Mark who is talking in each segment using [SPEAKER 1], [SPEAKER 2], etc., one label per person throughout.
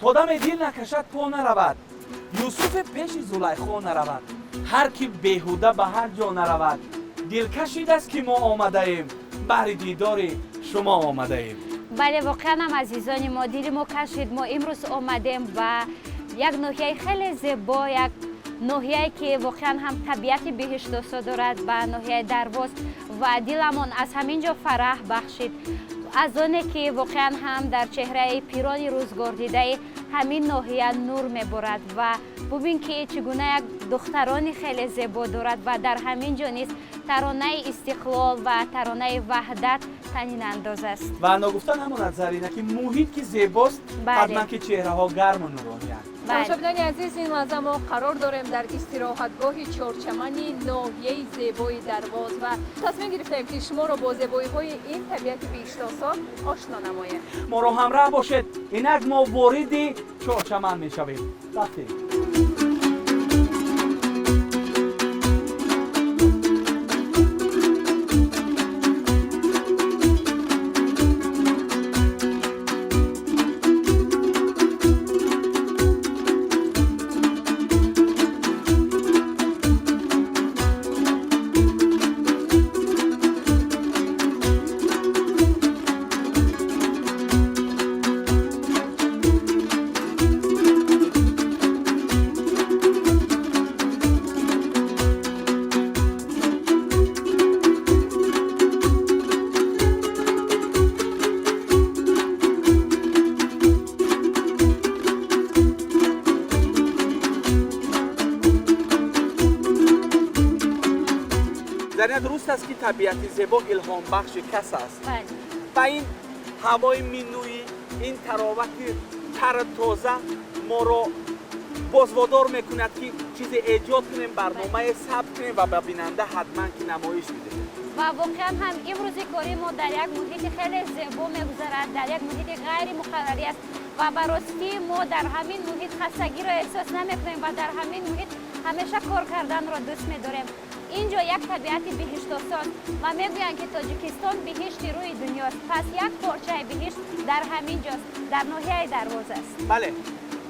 [SPEAKER 1] То даме дил накашад, по наравад. Юсуфи пеши Зулайхо наравад. Ҳар ки беҳуда ба ҳар ҷо наравад. Дил кашидааст, ки мо омадаем, баҳри дидори шумо омадаем.
[SPEAKER 2] Бале, воқеан ҳам, азизони мо, дили мо кашид. Мо имрӯз омадем ба як ноҳияи хеле зебо, як ноҳияе, ки воқеан ҳам табиати биҳиштосо дорад, ба ноҳияи Дарвоз, ва диламон аз ҳамин ҷо фараҳ бахшид, аз оне ки воқеан ҳам дар чеҳраи пирони рӯзгордидаи ҳамин ноҳия нур меборад. Ва бубин, ки чӣ гуна як духтарони хеле зебо дорад ва дар ҳамин ҷо низ таронаи истиқлол ва таронаи ваҳдат танинандоз аст.
[SPEAKER 1] Ва ногуфта намонад, Зарина, ки муҳит ки зебост, ҳатман ки чеҳраҳо гарму нурониянд.
[SPEAKER 3] Тамошобинони азиз, ин лаҳза мо қарор дорем дар истироҳатгоҳи Чорчамани ноҳияи зебои Дарвоз ва тасмим гирифтаем, ки шуморо бо зебоиҳои ин табиати биҳиштосо ошно намоем.
[SPEAKER 1] Моро ҳамроҳ бошед. Инак мо вориди Чорчаман мешавем. Рафтем. Зарина, дуруст аст, ки табиати зебо илҳомбахши кас аст. Ва ин ҳавои миннуӣ, ин таровати тару тоза моро бозводор мекунад, ки чизе эҷод кунем, барномае сабт кунем ва ба бинанда ҳатман ки намоиш бидиҳем.
[SPEAKER 2] Ва воқеан ҳам имрӯзи кори мо дар як муҳити хеле зебо мегузарад, дар як муҳити ғайримуқаррарӣ аст ва ба ростӣ мо дар ҳамин муҳит хастагиро эҳсос намекунем ва дар ҳамин муҳит ҳамеша кор карданро дӯст медорем. Ин ҷо як табиати биҳиштосост ва мегӯянд, ки Тоҷикистон биҳишти рӯи дунёст. Пас як порчаи биҳишт дар ҳамин ҷост, дар ноҳияи Дарвоз аст.
[SPEAKER 1] Бале,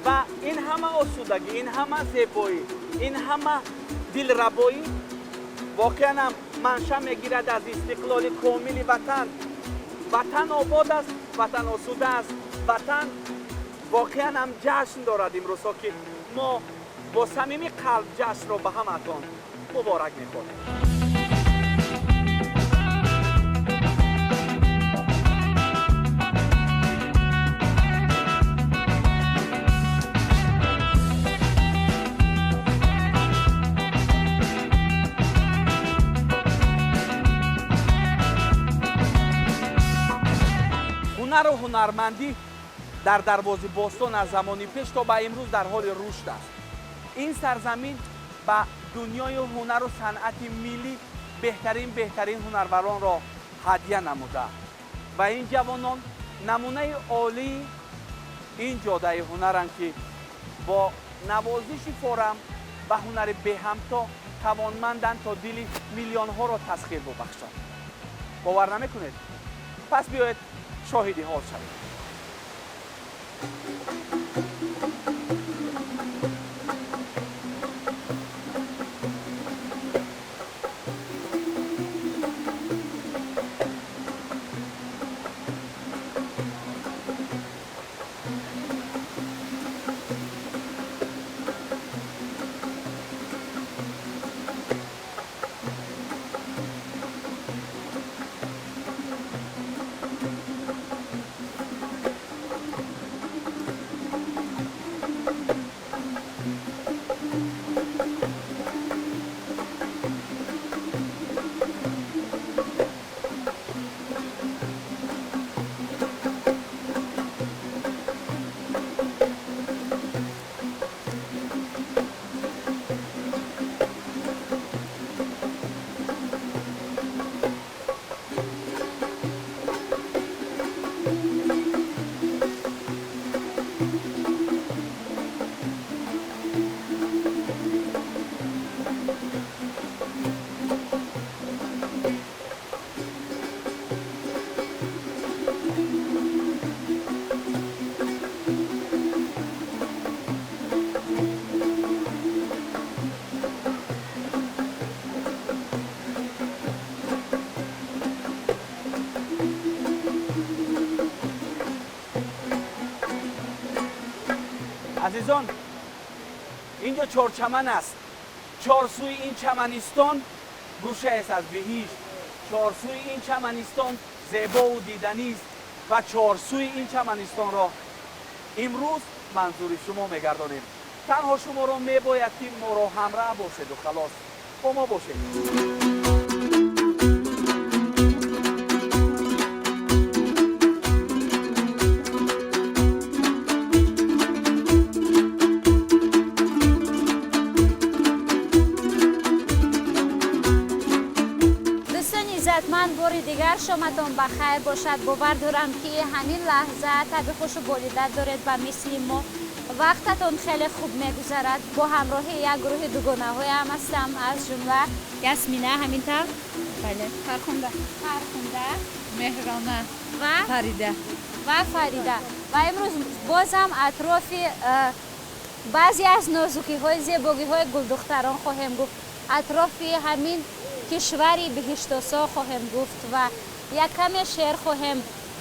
[SPEAKER 1] ва ин ҳама осудагӣ, ин ҳама зебоӣ, ин ҳама дилрабоӣ воқеан ҳам манша мегирад аз истиқлоли комили ватан. Ватан обод аст, ватан осуда аст, ватан воқеан ҳам ҷашн дорад имрӯзҳо, ки мо бо самими қалб ҷашнро ба ҳамаатон муборак мехоҳем. Ҳунару ҳунармандӣ дар Дарвози бостон аз замони пеш то ба имрӯз дар ҳоли рушд аст. Ин сарзамин ба дунёи ҳунару санъати миллӣ беҳтарин беҳтарин ҳунарваронро ҳадя намуда ва ин ҷавонон намунаи олии ин ҷодаи ҳунаранд, ки бо навозиши форам ва ҳунари беҳамто тавонманданд, то дили миллионҳоро тасхир бубахшанд. Бовар намекунед? Пас биёед, шоҳиди ҳол шавед. Азизон, инҷо Чорчаман аст. Чорсӯи ин чаманистон гӯшаест аз биҳишт. Чорсӯи ин чаманистон зебову диданист ва чорсӯи ин чаманистонро имрӯз манзури шумо мегардонем. Танҳо шуморо мебояд, ки моро ҳамроҳ бошеду халос, бо мо бошед.
[SPEAKER 2] Дӯстони иззатманд, бори дигар шоматон ба хайр бошад. Бовар дорам, ки ҳамин лаҳза таби хушу болида доред ва мисли мо вақтатон хеле хуб мегузарад. Бо ҳамроҳи як гурӯҳи дугонаҳоям ҳастам, аз ҷумла Ясмина, ҳамин тавр?
[SPEAKER 4] Бале.
[SPEAKER 2] Фархунда. Фархунда.
[SPEAKER 4] Меҳрона.
[SPEAKER 2] Ва
[SPEAKER 4] Фарида.
[SPEAKER 2] Ва Фарида. Ва имрӯз бозам атрофи баъзе аз нозукиҳои зебогиҳои гулдухтарон хоҳем гуфт, атрофи ҳамин кишвари биҳиштосо хоҳем гуфт ва як каме шеър хоҳем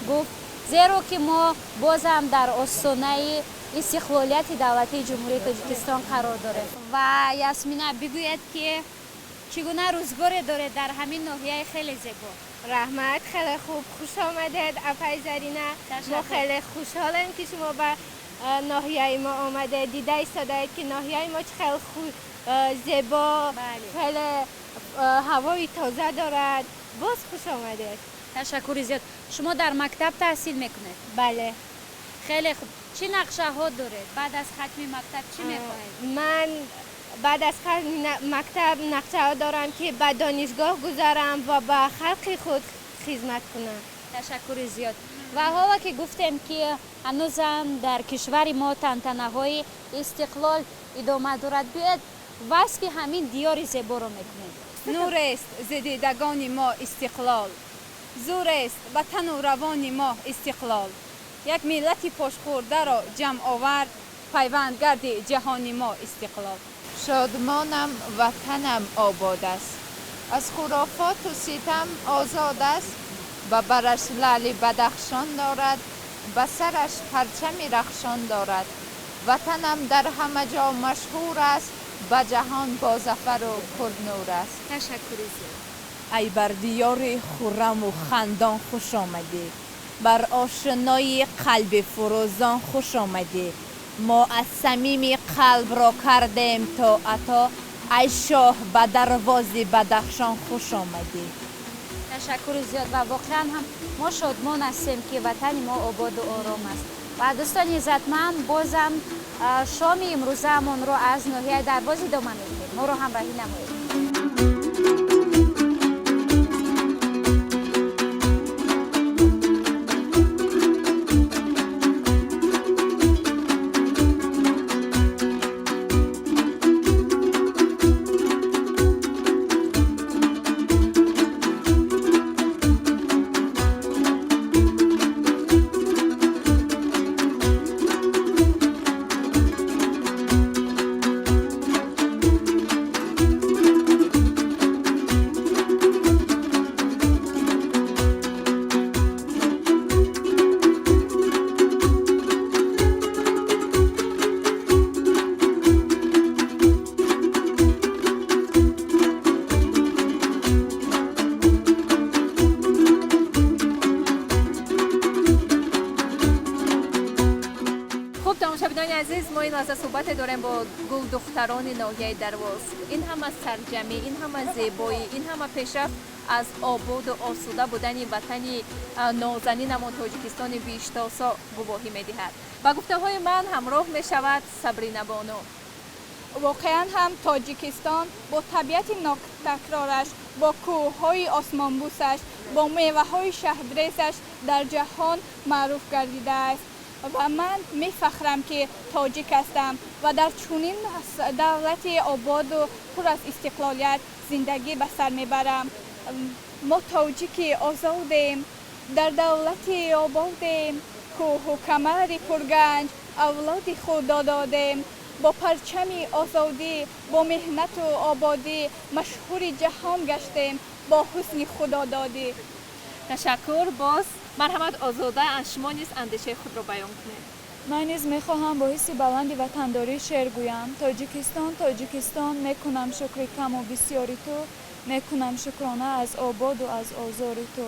[SPEAKER 2] гуфт, зеро ки мо бозам дар остонаи истиқлолияти давлатии Ҷумҳурии Тоҷикистон қарор дорем. Ва Ясмина, бигӯед, ки чӣ гуна рӯзгоре доред дар ҳамин ноҳияи хеле зебо?
[SPEAKER 5] Раҳмат, хеле хуб. Хуш омадед, апай Зарина. Мо хеле хушҳолем, ки шумо ба ноҳияи мо омадед. Дида истодаед, ки ноҳияи мо чӣ хел зебо, хеле ҳавои тоза дорад. Боз хуш омадед.
[SPEAKER 2] Ташаккури зиёд. Шумо дар мактаб таҳсил мекунед?
[SPEAKER 5] Бале.
[SPEAKER 2] Хеле хуб. Чӣ нақшаҳо доред баъд аз хатми мактаб? Чӣ мехоҳед?
[SPEAKER 5] Ман баъд аз хатми мактаб нақшаҳо дорам, ки ба донишгоҳ гузарам ва ба халқи худ хизмат кунам.
[SPEAKER 2] Ташаккури зиёд. Ва ҳоло ки гуфтем, ки ҳанӯзам дар кишвари мо тантанаҳои истиқлол идома дорад, биёед васфи ҳамин диёри зеборо мекунем.
[SPEAKER 4] Нурест зи дидагони мо истиқлол, зурест ба тану равони мо истиқлол. Як миллати пошхӯрдаро ҷамъ овард, пайвандгарди ҷаҳони мо истиқлол.
[SPEAKER 6] Шодмонам, ватанам обод аст, аз хурофоту ситам озод аст. Ба бараш лаъли Бадахшон дорад, ба сараш парчами рахшон дорад. Ватанам дар ҳама ҷо машҳур аст, ба ҷаҳон бозафару пурнур аст.
[SPEAKER 2] Ташаккури зиёд.
[SPEAKER 7] Ай бар диёри хурраму хандон хуш омадӣ, бар ошинои қалби фурӯзон хуш омадӣ. Мо аз самими қалбро кардем то ато, ай шоҳ, ба Дарвози Бадахшон хуш омадӣ.
[SPEAKER 2] Ташаккури зиёд. Ва воқеан ҳам мо шодмон ҳастем, ки ватани мо ободу ором аст. Ва дӯстони иззатманд, бозам шоми имрӯзаамонро аз ноҳияи Дарвоз идома медиҳем. Моро ҳамроҳӣ намоед.
[SPEAKER 3] Хуб, тамошобинони азиз, мо ин лаҳза суҳбате дорем бо гулдухтарони ноҳияи Дарвоз. Ин ҳама сарҷамӣ, ин ҳама зебоӣ, ин ҳама пешрафт аз ободу осуда будани ватани нозанинамон Тоҷикистони биҳиштосо гувоҳӣ медиҳад. Ба гуфтаҳои ман ҳамроҳ мешавад Сабрина бону.
[SPEAKER 8] Воқеан ҳам Тоҷикистон бо табиати нотакрораш, бо кӯҳҳои осмонбӯсаш, бо меваҳои шаҳдрезаш дар ҷаҳон маъруф гардидааст. Ва ман мефахрам, ки тоҷик ҳастам ва дар чунин давлати ободу пур аз истиқлолият зиндагӣ ба сар мебарам. Мо тоҷики озодем, дар давлати ободем, кӯҳу камари пурганҷ авлоди худо додем. Бо парчами озодӣ, бо меҳнату ободӣ машҳури ҷаҳон гаштем бо ҳусни худододӣ.
[SPEAKER 3] Ташаккур. Боз марҳамат, Озода, аз шумо низ андешаи худро баён кунед.
[SPEAKER 9] Ман низ мехоҳам бо ҳисси баланди ватандорӣ шеър гӯям. Тоҷикистон, Тоҷикистон, мекунам шукри каму бисёри ту, мекунам шукрона аз ободу аз озори ту.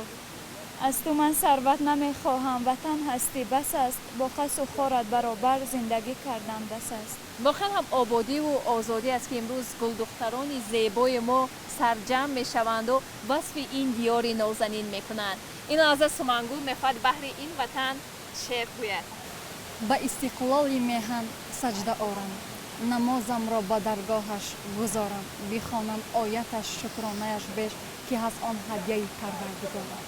[SPEAKER 9] Аз ту ман сарват намехоҳам, ватан ҳастӣ бас аст, бо хасу хорат баробар зиндагӣ кардан бас аст.
[SPEAKER 3] Воқеан ҳам ободиву озодӣ аст, ки имрӯз гулдухтарони зебои мо сарҷамъ мешаванду васфи ин диёри нозанин мекунанд. Ин лаҳза Сумангул мехоҳад баҳри ин ватан шеър гӯяд.
[SPEAKER 10] Ба истиқлоли меҳан саҷда орам, намозамро ба даргоҳаш гузорам, бихонам ояташ, шукронааш беш, ки ҳаст он ҳадияи Парвардигорам.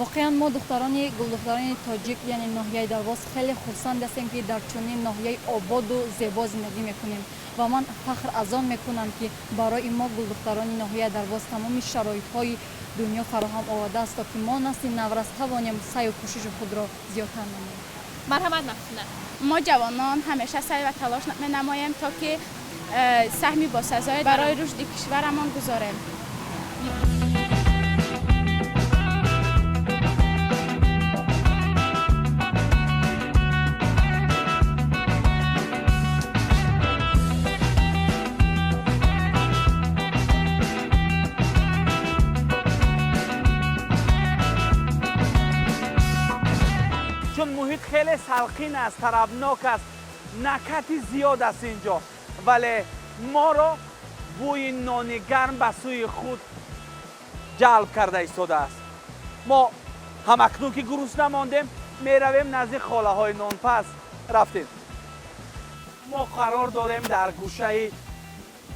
[SPEAKER 10] Воқеан мо духтарони гулдухтарони тоҷик, яъне ноҳияи Дарвоз, хеле хурсанд ҳастем, ки дар чунин ноҳияи ободу зебо зиндагӣ мекунем ва ман фахр аз он мекунам, ки барои мо гулдухтарони ноҳияи Дарвоз тамоми шароитҳои дунё фароҳам овардааст, то ки мо насли наврас тавонем саъю кӯшиши худро зиёдтар намоем.
[SPEAKER 3] Марҳамат, Мафтуна.
[SPEAKER 11] Мо ҷавонон ҳамеша саъй ва талош менамоем, то ки саҳми босазое барои рушди кишварамон гузорем.
[SPEAKER 1] Чун муҳит хеле салқин аст, тарабнок аст, накати зиёд аст инҷо, вале моро бӯи нони гарм ба сӯи худ ҷалб карда истодааст. Мо ҳамакнун ки гурусна мондем, меравем назди холаҳои нонпаз. Рафтем. Мо қарор дорем дар гӯшаи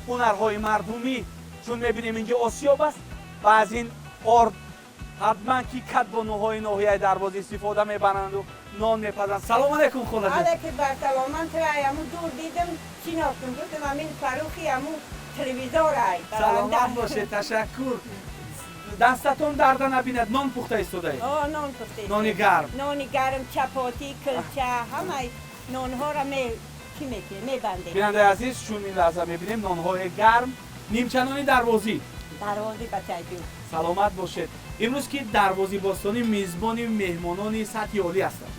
[SPEAKER 1] ҳунарҳои мардумӣ, чун мебинем инҷо осиёб аст ва аз ин орд ҳатман ки кадбонуҳои ноҳияи Дарвоз истифода мебаранду нон мепазанд. Салом алайкум, холаҷон.
[SPEAKER 12] Алайкум барсалом. Ман туро аму дур дидам, шинохтам, гуфтам амин Фаррухи аму телевизор ай.
[SPEAKER 1] Саломат бошед, ташаккур. Дастатон дарда набинад, нон пухта истодаед?
[SPEAKER 12] О, нон пухта.
[SPEAKER 1] Нони гарм.
[SPEAKER 12] Нони гарм, чапотӣ, кулча, ҳамаи нонҳоро чӣ мекунем, мебандем.
[SPEAKER 1] Бинандаи азиз, чун ин лаҳза мебинем нонҳои гарм, нимчанони Дарвозӣ.
[SPEAKER 12] Дарвозӣ, бачаҷон.
[SPEAKER 1] Саломат бошед. Имрӯз ки Дарвози бостонӣ мизбони меҳмонони сатҳи олӣ ҳастанд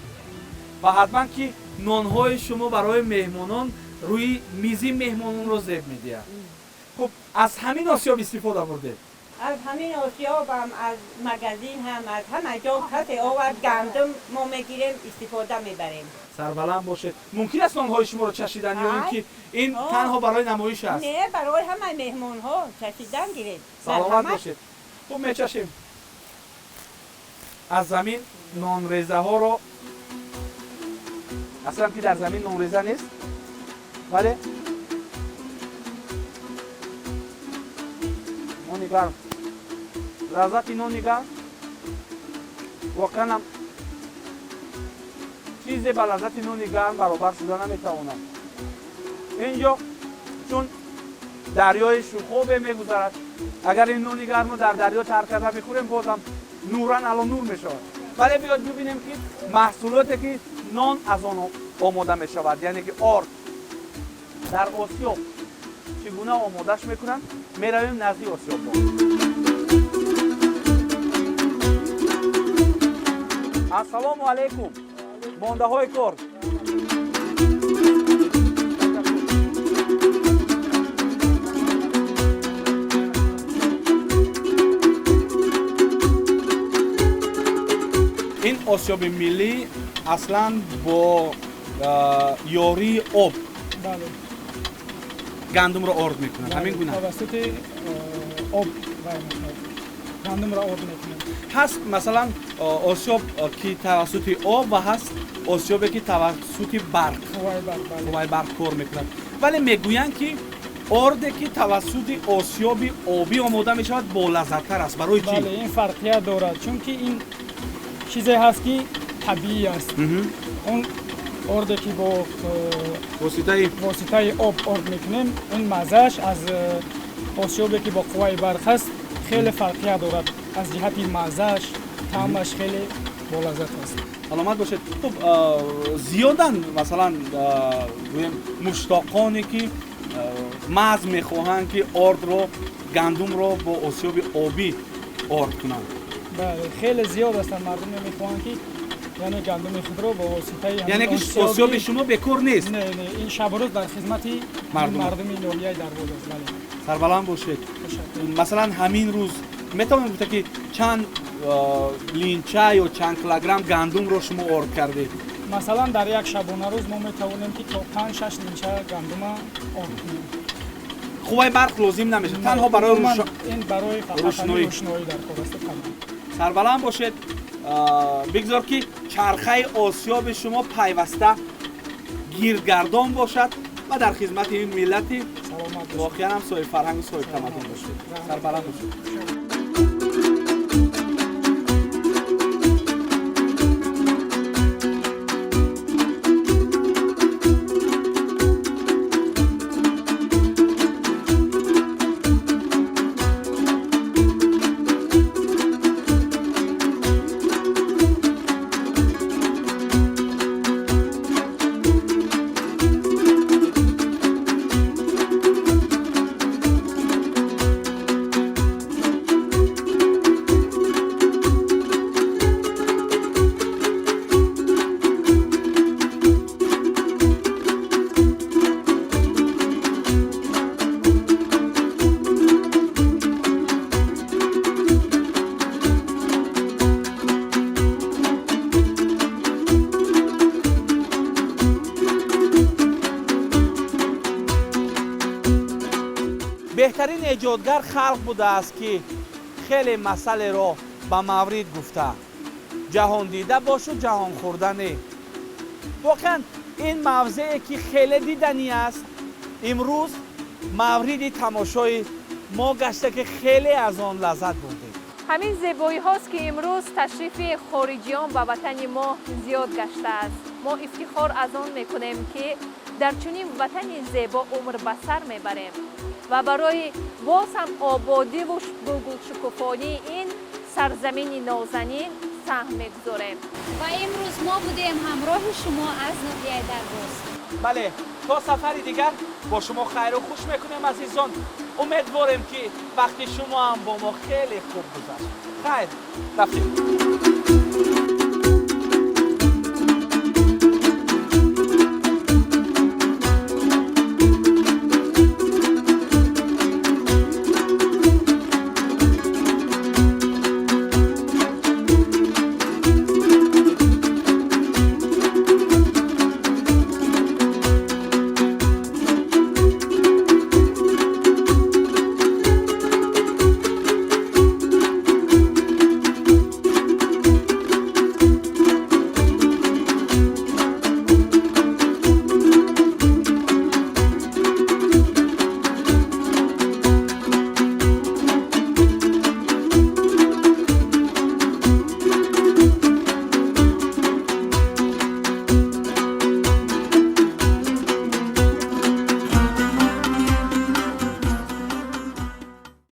[SPEAKER 1] ва ҳатман ки нонҳои шумо барои меҳмонон рӯи мизи меҳмононро зеб медиҳад. Хуб, аз ҳамин осиёб истифода бурдед?
[SPEAKER 12] Аз ҳамин осиёбам, аз магазин ҳам, аз ҳама ҷо касе овард гандум, мо мегирем, истифода мебарем.
[SPEAKER 1] Сарбаланд бошед. Мумкин аст нонҳои шуморо чашидан ё ин ки ин танҳо барои намоиш аст?
[SPEAKER 12] Не, барои ҳамаи меҳмонҳо чашидан гиред.
[SPEAKER 1] Саломат бошед. Хуб, мечашем. Аз замин нонрезаҳоро, аслан ки дар замин нонреза нест, вале нони гарм, лаззати нони гарм воқеан чизе ба лаззати нони гарм баробар шуда наметавонад. Инҷо чун дарёи шухобе мегузарад, агар ин нони гармро дар дарё тар карда бихӯрем, бозам нуран ало нур мешавад. Вале биёд бибинем, ки маҳсулоте ки нон аз он омода мешавад, яъне ки орд, дар осиёб чӣ гуна омодаш мекунанд. Меравем назди осиёббон. Ассалому алайкум, мондаҳои кор. Ин осиёби миллӣ аслан бо ёрии об гандумро орд мекунад, ҳамин гуна?
[SPEAKER 13] Тавассути об гандумро орд мекунад.
[SPEAKER 1] Ҳаст масалан осиёб ки тавассути об ва ҳаст осиёбе ки тавассути барқ, қувваи барқ кор мекунад, вале мегӯянд, ки орде ки тавассути осиёби обӣ омода мешавад, болаззаттар аст. Барои чӣ?
[SPEAKER 13] Ин фарқият дорад, чунки ин чизе ҳаст, ки табиӣ аст. Он орде ки бо воситаи об орд мекунем, он маззааш аз осиёбе ки бо қувваи барқ аст хеле фарқият дорад. Аз ҷиҳати маззааш, таъмаш хеле болаззат аст.
[SPEAKER 1] Саломат бошед. Хуб, зиёдан масалан гӯем муштоқоне ки маҳз мехоҳанд, ки ордро, гандумро бо осиёби обӣ орд кунанд?
[SPEAKER 13] Бале, хеле зиёд ҳастанд мардуме мехоҳанд, ки Яъне гандуми худро бо воситаи
[SPEAKER 1] Яъне ки осиёби шумо бекор нест?
[SPEAKER 13] Не, не, ин шабу рӯз дар хизмати мардуми ноҳияи Дарвоз аст. Бале.
[SPEAKER 1] Сарбаланд бошед. Масалан, ҳамин рӯз метавонем гуфта, ки чанд линча ё чанд килограмм гандумро шумо орд кардед?
[SPEAKER 13] Масалан, дар як шабонарӯз мо метавонем, ки то 5-6 линча гандума орд кунем.
[SPEAKER 1] Қувваи барқ лозим намешавад, танҳо барои
[SPEAKER 13] ин барои рӯшноӣ дар кор аст.
[SPEAKER 1] Сарбаланд бошед. Бигзор, ки чархаи осиёби шумо пайваста гирдгардон бошад ва дар хизмати ин миллати воқеан ҳам соҳибфарҳангу соҳибтамаддун бошед. Сарбаланд бошед. Беҳтарин эҷодгар халқ будааст, ки хеле масъалеро ба маврид гуфта: ҷаҳондида бошу, ҷаҳонхӯрда не. Воқеан, ин мавзее, ки хеле диданӣ аст, имрӯз мавриди тамошои мо гашта, ки хеле аз он лаззат бурдем.
[SPEAKER 3] Ҳамин зебоиҳост, ки имрӯз ташрифи хориҷиён ба ватани мо зиёд гаштааст. Мо ифтихор аз он мекунем, ки дар чунин ватани зебо умр ба сар мебарем ва барои боз ҳам ободиву гулгулшукуфонии ин сарзамини нозанин саҳм мегузорем.
[SPEAKER 2] Ва имрӯз мо будем ҳамроҳи шумо аз ноҳияи Дарвоз.
[SPEAKER 1] Бале, то сафари дигар бо шумо хайру хуш мекунем, азизон. Умедворем, ки вақти шумо ҳам бо мо хеле хуб гузашт. Хайр, рафтем.